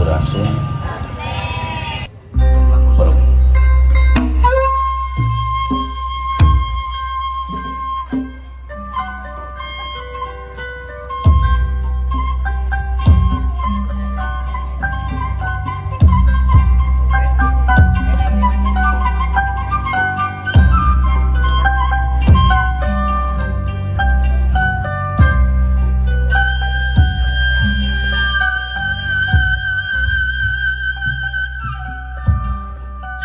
Sampurasun.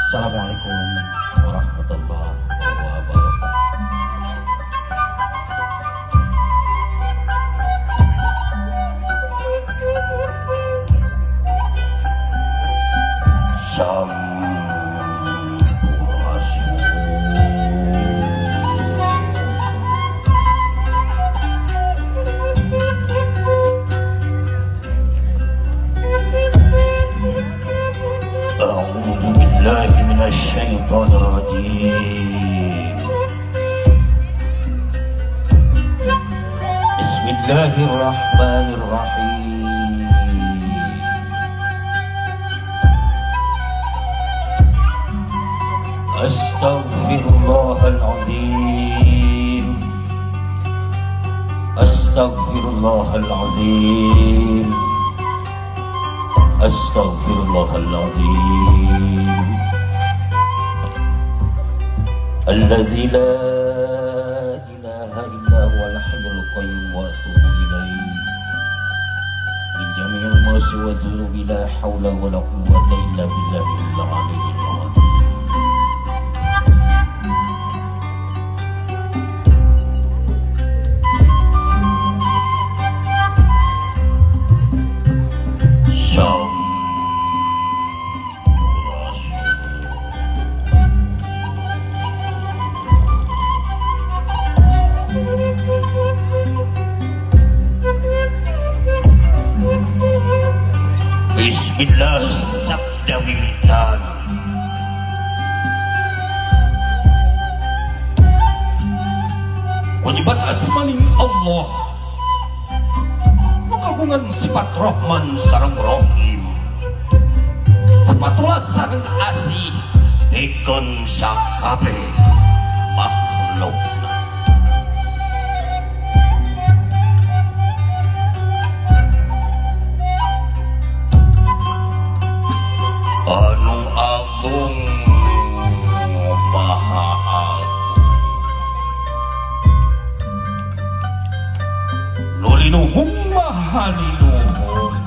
Assalamualaikum warahmatullahi wabarakatuh. Sampurasun. أعوذ بالله من الشيطان الرجيم. بسم الله الرحمن الرحيم. أستغفر الله العظيم، أستغفر الله العظيم، أستغفر الله العظيم الذي لا إله إلا هو الحي القيوم وأتوب إليه من جميع المعاصي والذنوب، لا حول ولا قوة إلا بالله العلي العظيم. Sampurasun. Bismillah sabda wiritan. Wajibat asmaning Allah, kagungan sifat Rahman sareng Rahim, sifat welas sareng asih pikeun sakabeh makhlukna. Anu agung, maha agung, nu linuhung, maha linuhung,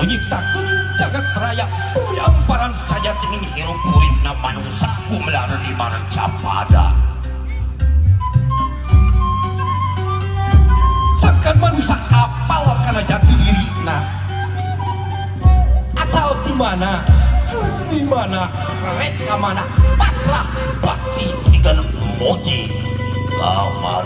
nu nyiptakeun jagat raya bumi amparan sajatining hirup uripna manusa gumelar di marcapada. Sangkan manusia apal kana jati dirina, asal di mana, di mana, rek ka mana, pasrah bakti pikeun muji kamar.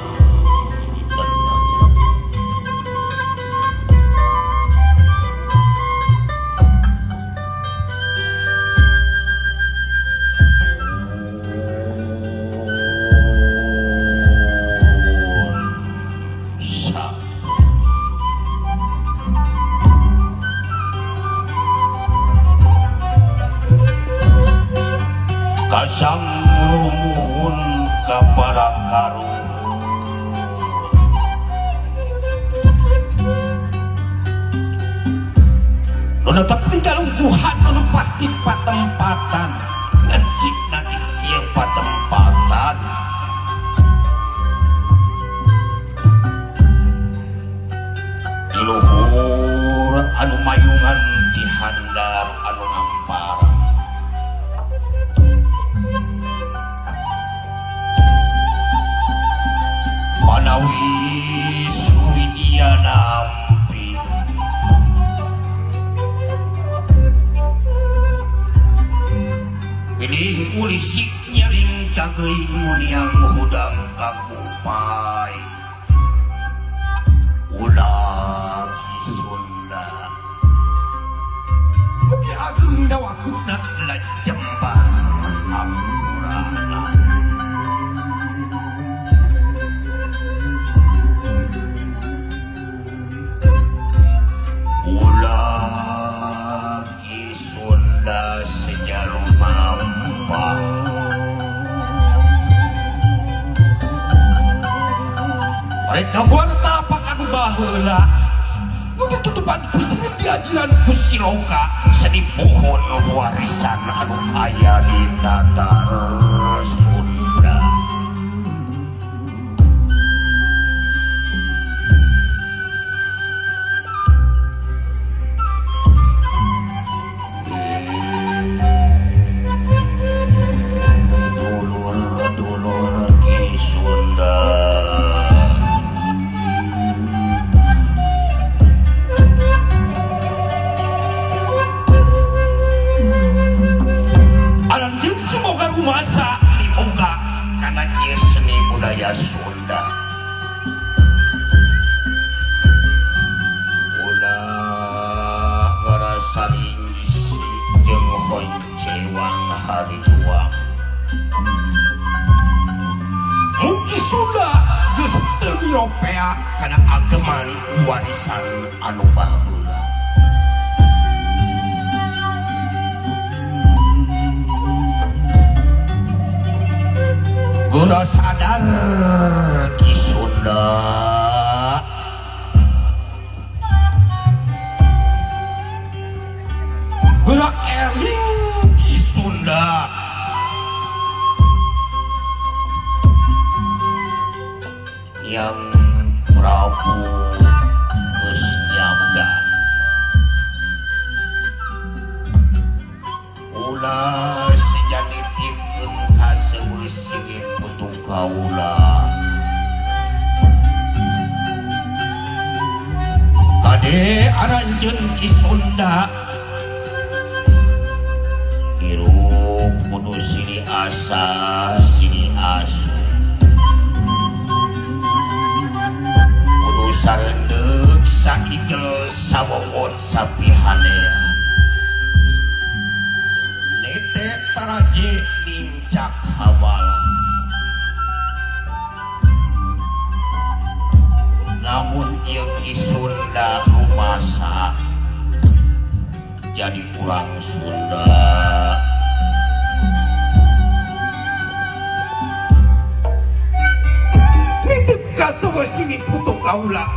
Sa. Kasang rumuhun ka para karuhun, nu netep di kalungkuhan, nu pati patempatan ngecikna di ieu patempatan. Di luhur anu mayungan, di handap anu ngampar. Manawi suwidia nampi, pilih ulisik nyaring kageuing muniang hudang kangupay ulah Sunda. Mugi ageng dawakuna lajembar hampurana. Gangguan tapak anu baheula nu ditutupan ku seni diajiran ku siloka seni pohon warisan anu aya di Tatar Sunda. Dulur-dulur Ki Sunda, aranjeun semoga rumasa dibuka karena ieu seni budaya Sunda. Ulah ngarasa ringsi jeung honcewang hariwang. Mugi Sunda geus teu miropea kana ageman warisan anu baheula. Geura sadar Ki Sunda. Geura eling Ki Sunda. Yang Prabu geus nyabda. Ulah sejanitikeun ka seueuh singit putu kaula. Kade aranjeun Ki Sunda. Hirup kudu silih asah silih asuh. Kudu sareundeuk saigel sawowot sapihanea. Nete taraje nincak hawala. Namun ieu Ki Sunda rumasa jadi urang Sunda. Nitip ka seueuh singit putu kaula.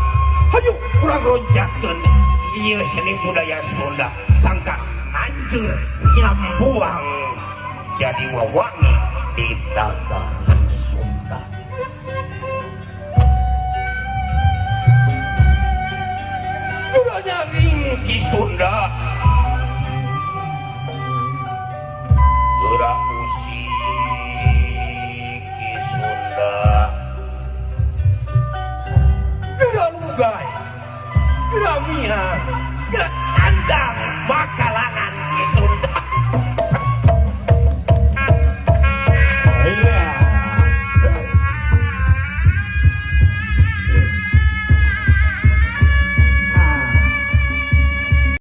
Hayu urang roncakeun ieu seni budaya Sunda sangka anjeur nyambuang jadi wawangi di Tatar Sunda. Geura nyaring Ki Sunda. Geura usik Ki Sunda. Geura lugai, geura miang, geura tandang makalangan Ki Sunda.